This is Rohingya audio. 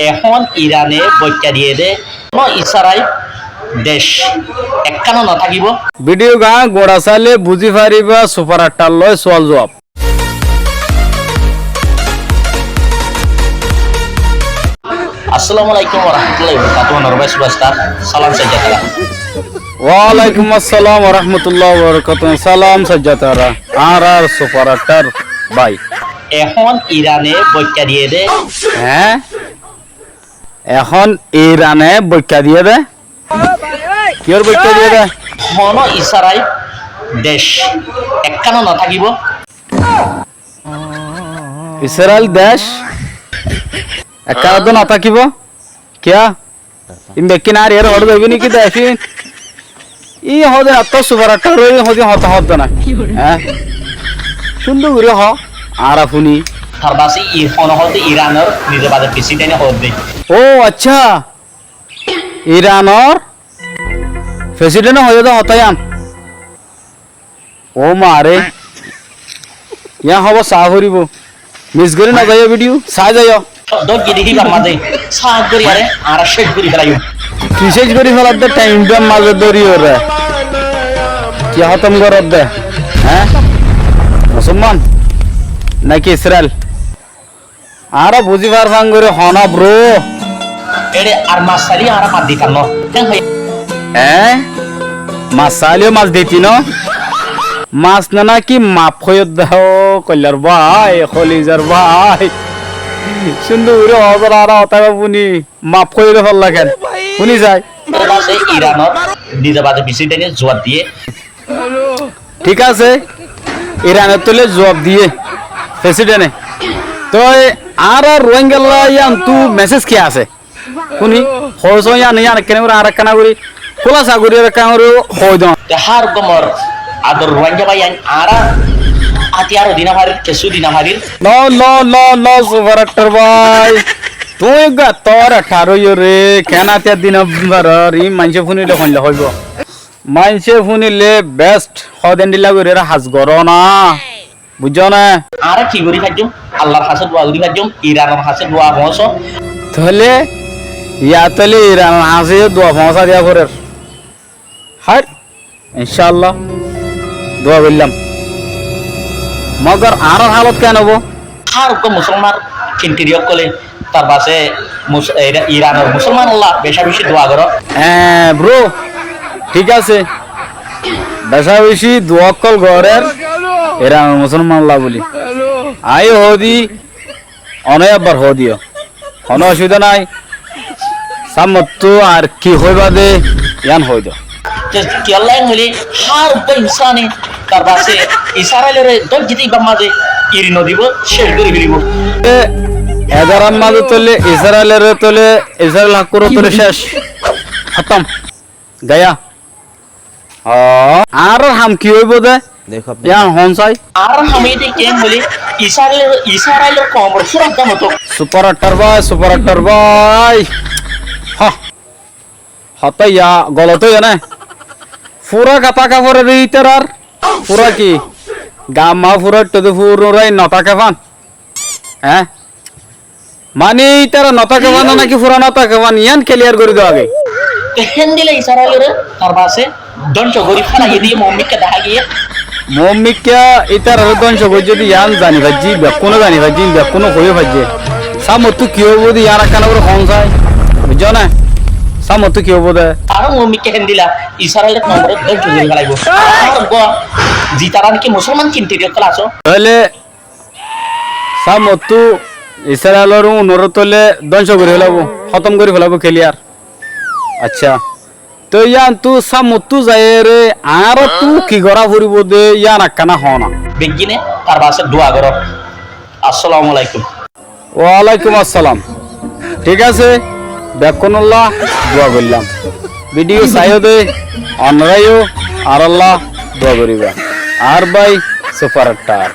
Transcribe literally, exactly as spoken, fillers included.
Ehón Irane boikká diyé dé, honó Israil dec ekkánó no tákibo. Video gán gura sailé buzí faribá, Super Star loi sual zuab. Assalamu alaikum warahmatullahi wabarakatuhu, honorable superstar, salam saijja tara. Walaikum assalam warahmatullahi wabarakatuhu, salam saijja tara. Añárar Super Star bái. Ehón Irane boikká diyé dé. Hé? Ehón Irane boikká diyé dé? Kiyór boikká diyé dé? Honó Israil dec ekkánó no tákibo. Israil dec ekkánó no tákibo? Kiyá? Ín bekkín añár iyóre hoór zaibói né ki dec ín? Í hoóde attó Super Star ói hoóde hotá hoódde na. Hé? Cúndor gorí hoó, añára fúni. Tar bade í hono hoóde Iranor nize bade president hoódde. Ó, accá. Iranor president hoiyé dé hotá yían. Ó maaré. Yían hóbor saá foribó. Mis gorí no zaiyó video, saái zaiyó. Dóijje dé híbar mazé, sáf gorí aré, añára céc gorí felaiyum. Ki céc gorí feladde, time ibár mazé dóri oré. Ki hótom goródde? Hé? Musolman? Náki Israil? Añára buzí far fán gorí hoó na, bro. Eçé ar mas sailé añára mas ditam no. Keén hoiyé? Eé? Mas sailé mas diti no? Mas no náki maf hoiyó dé ó, koillar bái, kolizar bái. Cúndor gorí hoó dé añára hotá fúni, maf hoiyó dé falla keén? Fúni sai. Tar bade Iranor nize bade president e zuab diyé. Thík asé, Iranor tóile zuab diyé president e. Toi añára Ruáingalla yíantu message ki asé? Fúni, hoóso yían, yían ekkána gorí, añára ekkána gorí, kúlasa gorí ekkána gorí hoói doón. Te hár uggúa mor ador Ruáinga bái ain, añára átiyar di no farir, kessú di no farir. No, no, no, no, Super Star bái. Tuñí uggúa ettór etthar óiyoré, keén átiyar di no farir, iín maincé fúnile hoilla hoibó. Maincé fúnile best, hoó de endilla gorí ere ham goró na. Buijjó né? Añára ki gorí faijjum? Allar hañsé dua gorí faijjum, Iranor hañsé dua foóñso. Tóile, yá tóile Iranor hañsé dua foóñsa diya forer. Háir, incálla, dua goillám. Mogor añárar hálot keén óibo? Hár uggúa musolman kintiri ókkole Tar bade mus-, Ira-, Iranor musolmanolla beca beci dua goró. Eé, bro, thík asé. Beca beci dua ókkol gorér Iranor musolmanolla buli. Añí hoódi, oné ebbar hoódiyo. Honó ocubida nái. Sámmottú ar ki hoibá de, yían hoóido. Te kiyólla hoilé, hár uggúa insáne tar bade Israiloré dóijje dé ibár mazé iri no dibó, céc gorí felibó. E, edarar mazé tóile Israiloré tóile, Israil hákkuré tóile céc. Hótom. Gaya. Ó, añárar ham ki óibo dé? Yían hoón sai. Añárar ham óiye dé keén hoilé, Israil, Israilor koumor fúra dam otó. Super Star bái, Super Star bái. Há. Hotá yá golot óiye né? Fúra ka táka fore dé ítarar? Fúra ki? Gamma fúra uiththé dé fúra no táke fán? Eé? Mani ítara no táke fán náki fúra no táke fán? Yían keliyar gorí do age. Te héndilla Israiloré tar bade dóngco gorí félai diyé, moómikká dehá giyé. Moómikká ítararé dóngco goijjé dé yían zani faijjí, bekkúne zani faijjí, bekkúne hoiyó faijjé. Sámmottú ki óibo dé yían ekkána gorí hoón sai, buijjó né? Sámmottú ki óibo dé? Aró moómikká héndilla Israilor koumoré dóngco gorí félaibó. Ar uggúa zitara náki musolman kintiri ókkol asó. Tóile sámmottú Israilor unoré tóile dóngco gorí félaibó, hótom gorí félaibó keliyar. Accá. Toi yíantu sámmottú zaiyeré añáráttu ki gorá foribó dé yían ekkána hoóna. Beggúne tar bade dua goró. Assalamu alaikum. Walaikum assalam. Thík asé, bekkúnolla dua goillám. Video saiyó dé, onoráyo añárálla dua goríba. Añár bái Super Star.